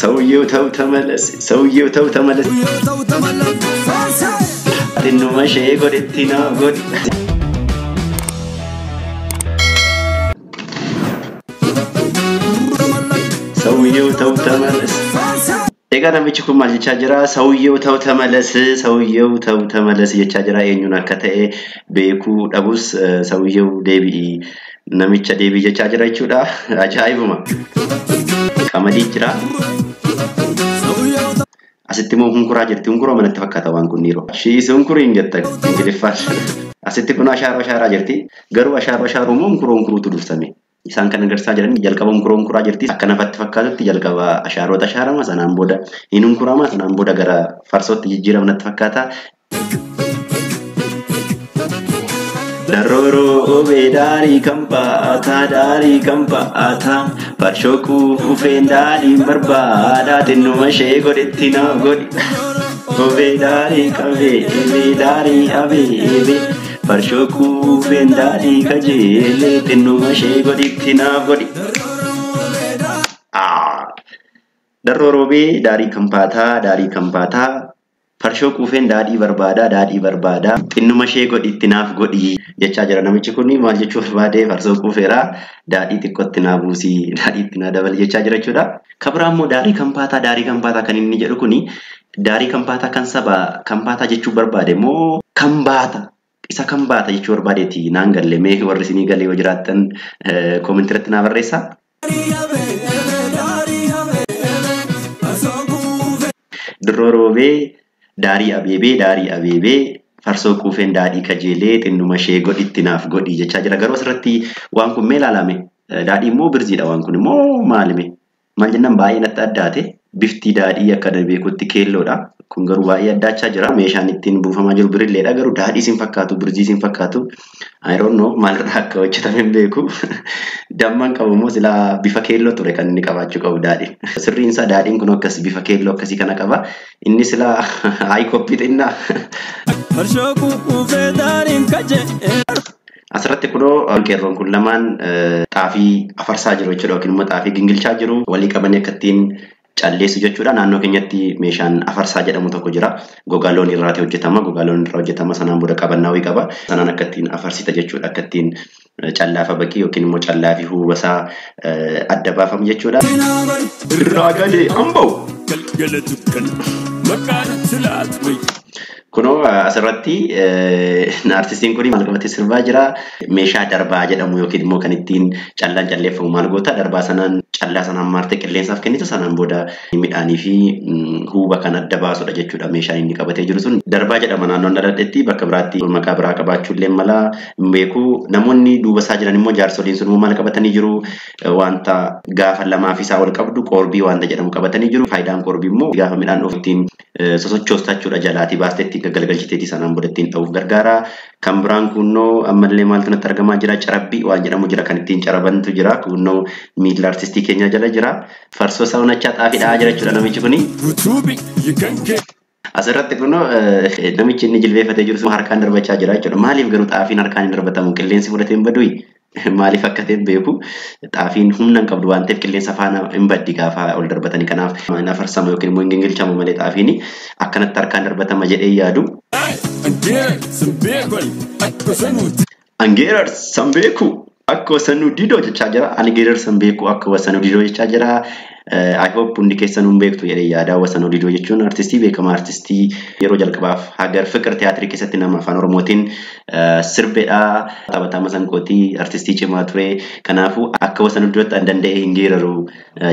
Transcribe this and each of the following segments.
ሰውየው ተው ተመለስ፣ ሰውየው ተው ተመለስ። Xinnuma ishee godhetti naaf godhi. ሰውየው ተው ተመለስ። Egaa namichi kun maal jechaa jira? Saawuyyoo ta'u ተመለስ, saawuyyoo ta'u ተመለስ jechaa jira. Eenyuun akka ta'e beekuu dhabus saawuyyoo deebi'i namicha deebi'i jechaa jira jechuudha. Ajaa'ibuma! Qamadii jira. Asitti immoo hunkuraa jirti. Hunkuroo manatti fakkaata waan kun dhiiroo. She is hunkuriin jetta Ingiliffaan. Asitti kun ashaaroo ashaaraa jirti. Garuu ashaaroo ashaaroo immoo hunkuroo hunkuruutu dursame. Isaan kan agarsiisaa jiran jalqaba hunkuroo hunkuraa jirti. Akka nafatti fakkaatutti jalqaba ashaarota ashaarama sanaan booda hin hunkurama sanaan booda gara farsootti jijjiirama natti fakkaata. Darrooroo obee daarii kan baataa daarii kan baataa farshoo kuufeen daadhiin barbaadaa xinnuma ishee godhetti naaf godhi. Obee daarii qabee ebee daarii abee ebee farshoo kuufeen daadhii kajeelee xinnuma ishee godhetti naaf godhi. Darroo roobee daarii kan baataa daarii kan baataa farshoo kuufeen daadhii barbaadaa daadhii barbaadaa xinnuma ishee godhitti naaf godhi jechaa jira namichi kun maal jechuu barbaade farsoo kuufeeraa daadhii xiqqootti naa buusii daadhiitti naa dabali jechaa jira jechuudha. Kabira immoo daarii kan baataa daarii kan baataa kan inni jedhu kuni daarii kan baataa kan saba kan baataa jechuu barbaade moo kan baata isa kan baata jechuu barbaadeeti naan galle mee warri isinii galee yoo jiraattan koomentii irratti naa barreessaa. Dirroo roobee daarii abeebee daarii abeebee farsoo kuufeen daadhii kajeelee xinnuma ishee godhitti naaf godhi jechaa jira. Garuu asirratti waan kun mee ilaalame daadhii immoo birziidha waan kun immoo maalime maal jennaan baay'ee natti addaate bifti daadhii akka beekutti keelloodha. Kun garuu baay'ee addaachaa jira. Meeshaan ittiin buufamaa jiru birilleedha. Garuu daadhii siin fakkaatu birzii siin fakkaatu I don't know maalirraa akka hojjetame hin beeku. Dammaan qabu immoo silaa bifa keelloo ture kan inni qabaachuu qabu daadhiin. Sirriin isaa daadhiin kun akkas bifa keelloo akkasii kana qaba. Inni silaa haayi koppii xinnaa. Asirratti kunoo qeerroon kun lamaan xaafii afarsaa jiru jechuudha yookiin immoo xaafii gingilchaa jiru. Walii qabanii akka ittiin calleessu jechuudha. Naannoo keenyatti meeshaan afarsaa jedhamu tokko jira. Gogaa loon irraati hojjetama. Gogaa loon irraa hojjetama. Sanaan booda qabannaa wayii qaba. Sanaan akka ittiin afarsita jechuudha. Akka ittiin callaafa baqii yookiin immoo callaa fi huubasaa adda baafamu jechuudha. Irraa galee hamba'u. Kunoo asirratti artistiin kun maal qabatee sirbaa jira. Meeshaa darbaa jedhamu yookiin immoo kan ittiin callaan calleeffamu maal goota darbaa sanaan callaa sanaan maartee qilleensaaf kennita sanaan booda midhaanii fi huuba kan adda baasudha jechuudha meeshaan inni qabatee jiru sun. Darbaa jedhama naannoon dhaladhetti bakka biraatti maqaa biraa qabaachuu illee mala hin beeku. Namoonni duuba isaa jiran immoo jaarsoliin sun maal qabatanii jiru wanta gaafa lamaa fi isaa ol qabdu qorbii wanta jedhamu qabatanii jiru. Faayidaan qorbii immoo gaafa midhaan dhufu ittiin sosochoosta jechuudha jalaatii baastee ittiin gaggalgalchiteetii sanaan booda ittiin ta'uuf gargaara. Kan biraan kunnoo ammallee maaltu natti argamaa jira carabbii waan jedhamu jira kan ittiin carabantu jira kunnoo miila artistii keenya jala jira. Farsoo saunachaa xaafii dha'aa jira jechuudha namichi kuni. Asirratti kunoo namichi inni jilbeeffatee jiru harkaan darbachaa jira jechuudha. Maaliif garuu xaafiin harkaan hin darbatamu? Qilleensi fudhatee hin baduyi? Maaliif akka ta'e hin beeku. Xaafiin humna hin qabdu waan ta'eef qilleensa faana hin baddi gaafa ol darbatanii. Kanaaf hin afarsamu yookiin immoo hin gingilchamu malee xaafiin akkanatti harkaan darbatama jedhee yaadu. Angeerar Sambeeku akka wasanuu didoo jechaa jira. Ani geerar Sambeeku akka wasanuu didoo jechaa jira. I hope hundi keessanuu hin beektu jedhee yaada. Wasanuu didoo jechuun artistii beekamaa artistii yeroo jalqabaaf Hagar Fiqir Tiyaatirii keessatti nama afaan Oromootiin sirbeedha. Taphataa masanqootii artistii cimaa ture. Kanaafuu akka wasanuu didootti an danda'ee hin geeraru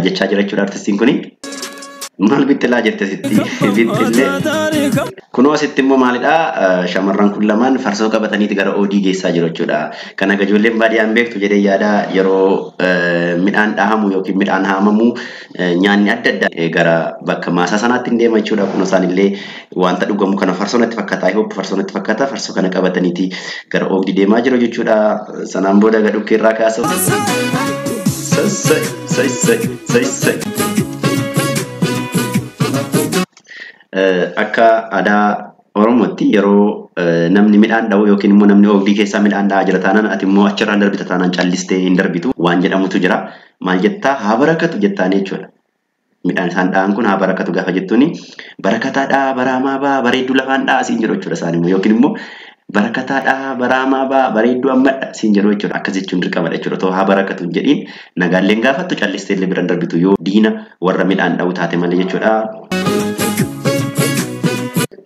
jechaa jira jechuudha artistiin kuni. Maal bixxilaa jette sitti? Bixxillee. Kunoo asitti immoo maalidhaa? Shamarran kun lamaan farsoo qabataniiti gara oodii geessaa jiru jechuudha. Kana ijoolleen baadiyyaan beektu jedhee yaada yeroo midhaan dhahamu yookiin midhaan haamamu nyaanni adda addaa gara bakka maasaa sanaatti hin deema jechuudha. Kunoo isaanillee wanta dhugamu kana farsoo natti fakkaata. I hope farsoo natti fakkaata. Farsoo kana qabataniiti gara oodii deemaa jiru jechuudha. Sanaan booda gara dhukkee irraa kaasu. Sassai sassai sassai. Akka aadaa Oromootti yeroo namni midhaan dha'u yookiin immoo namni oogdii keessaa midhaan dha'aa jira taanaan ati immoo achirraan darbita taanaan callistee hin darbitu waan jedhamutu jira. Maal jettaa haa barakatu jettaan jechuudha. Midhaan isaan dha'an kun haa barakatu gaafa jettuuni barakataadhaa baraamaa baa bareedduu lafaan dha'a siin jedhu jechuudha isaan immoo yookiin immoo barakataadhaa baraamaa baa bareedduu ammadha siin jedhu jechuudha. Akkas jechuun dirqamadha jechuudha. Otoo haa barakatu hin jedhiin nagaalleen gaafattu callistee illee biraan darbitu yoo diina warra midhaan dha'u taate malee jechuudha.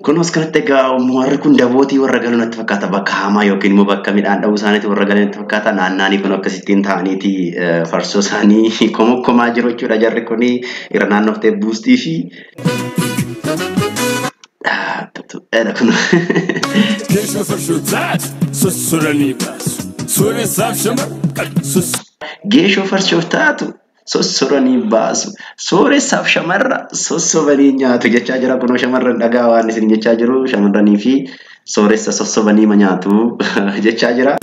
Kunuus kanatti egaa warri kun dabootii warra galu natti fakkaata. Bakka hamaa yookiin immoo bakka midhaan dha'uu isaaniitti warra galan natti fakkaata. Naannaanii kun akkasittiin ta'aniiti farsoo isaanii komokkomaa jiru jechuudha. Jarri kun irra naannoftee buustii fi kun. Geeshoo farshoo taatu sossoranii baasu. Sooressaaf shamarra Geeshoo farshoof taatu sossoranii baasu. Sooressaaf shamarra sossobanii nyaatu jechaa jira. Kunoo shamarran dhagaa waan isin jechaa jiru. Shamarranii fi sooressa sossobanii ma nyaatu jechaa jira.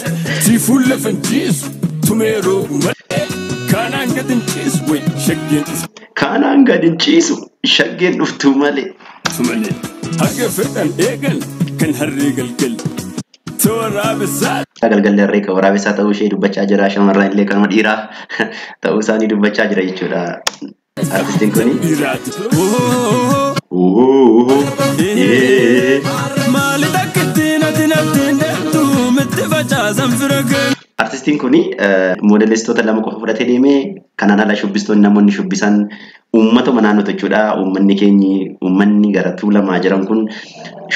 Tiifuun lafa hin ciisu tumee roobu malee kaanaan gad hin ciisu wayi shaggeen Kaanaan gad hin ciisu shaggeen dhuftuu malee. dhuftu malee. Haga fedhan eegan kan harree galgal. Tooraabesaa Galgalli harree kan waraabessaa ta'uu ishee dubbachaa jira. Shamarran illee kanuma dhiiraa ta'uu isaanii dubbachaa jira jechuudha. Artistiin kuni. dhiiraati. Maali takka ittiin ati natti deemtu mitti facaasan fira kee. Artistiin kuni moodelistoota lama qofa fudhatee deemee kanaan ala shubbistoonni namoonni shubbisan uummatuma naannoo jechuudha. Uummanni keenyi uummanni gara tuulamaa jiran kun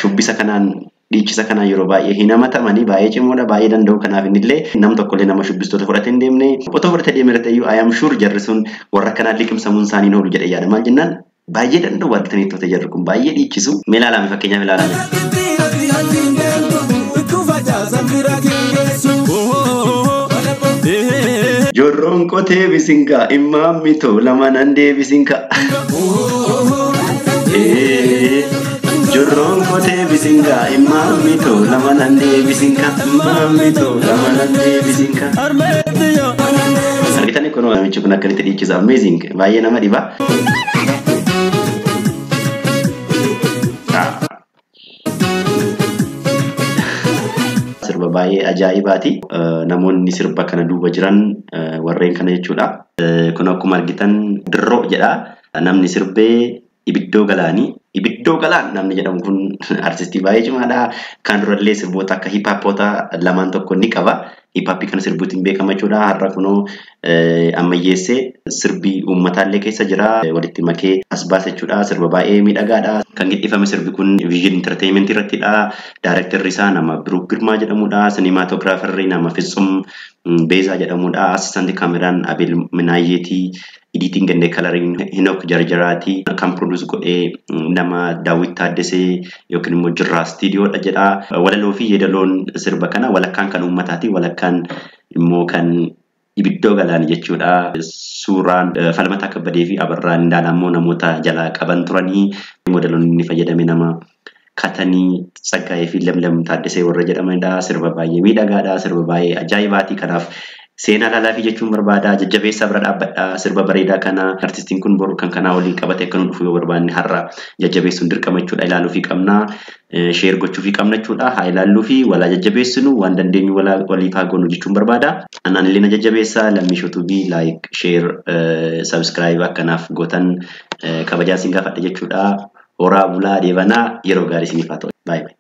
shubbisa kanaan dhiichisa kanaan yeroo baay'ee hin hamatamanii baay'ee cimoodha baay'ee danda'u. Kanaaf innillee nam tokkollee nama shubbistoota fudhatee hin deemne otoo fudhatee deemee ta'eyyuu I am sure jarri sun warra kanaan liqimsamuun isaanii hin oolu jedhee yaada. Maal jennaan baay'ee danda'u argitanii toota jarri kun baay'ee dhiichisu. Mee ilaalame fakkeenyaaf ilaalame. Jorroon qotee bisinka immaan mitoo lama nan deebisinka. Jorroon qotee bisinka immaan mitoo lama nan deebisinka. Immaan mitoo lama nan deebisinka. Argitanii kun namichi kun akkamitti dhiichisa amazing baay'ee nama dhiba. Sirba baay'ee ajaa'ibaati. Namoonni sirba kana duuba jiran warreen kana jechuudha. Kun akkuma argitan dirroo jedha. Namni sirbee Ibiddoo Galaanii. Ibiddoo Galaan namni jedhamu kun artistii baay'ee cimaadha. Kan durallee sirboota akka hip-hopota lamaan tokko ni qaba. Hip-hopii kana sirbuutiin beekama jechuudha. Har'a kunoo ammayyeessee sirbii uummataallee keessa jira. Walitti makee as baase jechuudha. Sirba baay'ee miidhagaadha. Kan gadhiifame sirbi kun Vision Entertainment irrattidha. Daarektarri isaa nama Biruuk Girmaa jedhamudha. Sinimaatogiraafarri nama Fitsum Beezaa jedhamudha. Asistanti kaameraan Abel Minaayyeetii. Editing and coloring Hinok Jarjaraati. Kan produce godhee nama Daawit Taaddesee yookiin immoo Jirraa Stuudiyoodha jedha. Walaloo fi yeedaloon sirba kana walakkaan kan uummataati walakkaan immoo kan Ibiddoo Galaanii jechuudha. Suuraan Falmataa Kabbadee fi Abarraa Indaanaa immoo namoota jalaa qaban turanii modeloonni inni fayyadame nama Katanii Tsaggaayee fi Lamlam Taaddesee warra jedhamanidha. Sirba baay'ee miidhagaadha. Sirba baay'ee ajaa'ibaati. Kanaaf seenaa laalaa jechuun barbaada. Jajjabeessaa bira dhaabbadha. Sirba bareedaa kana artistiin kun boru kan kanaa waliin qabatee akka nu dhufu yoo barbaanne har'a jajjabeessuun dirqama jechuudha. Ilaaluu fi qabna. Sheer gochuu fi qabna jechuudha. Haa ilaalluu fi walaa jajjabeessinu waan dandeenyu waliif haa goonu jechuun barbaada. Anaan illee na jajjabeessaa lammii shootuubii like, share, subscribe akkanaaf gootan kabajaa isin gaafadha jechuudha. Horaa bulaa deebanaa yeroo gaarii isiniif haa ta'u. Baay'ee.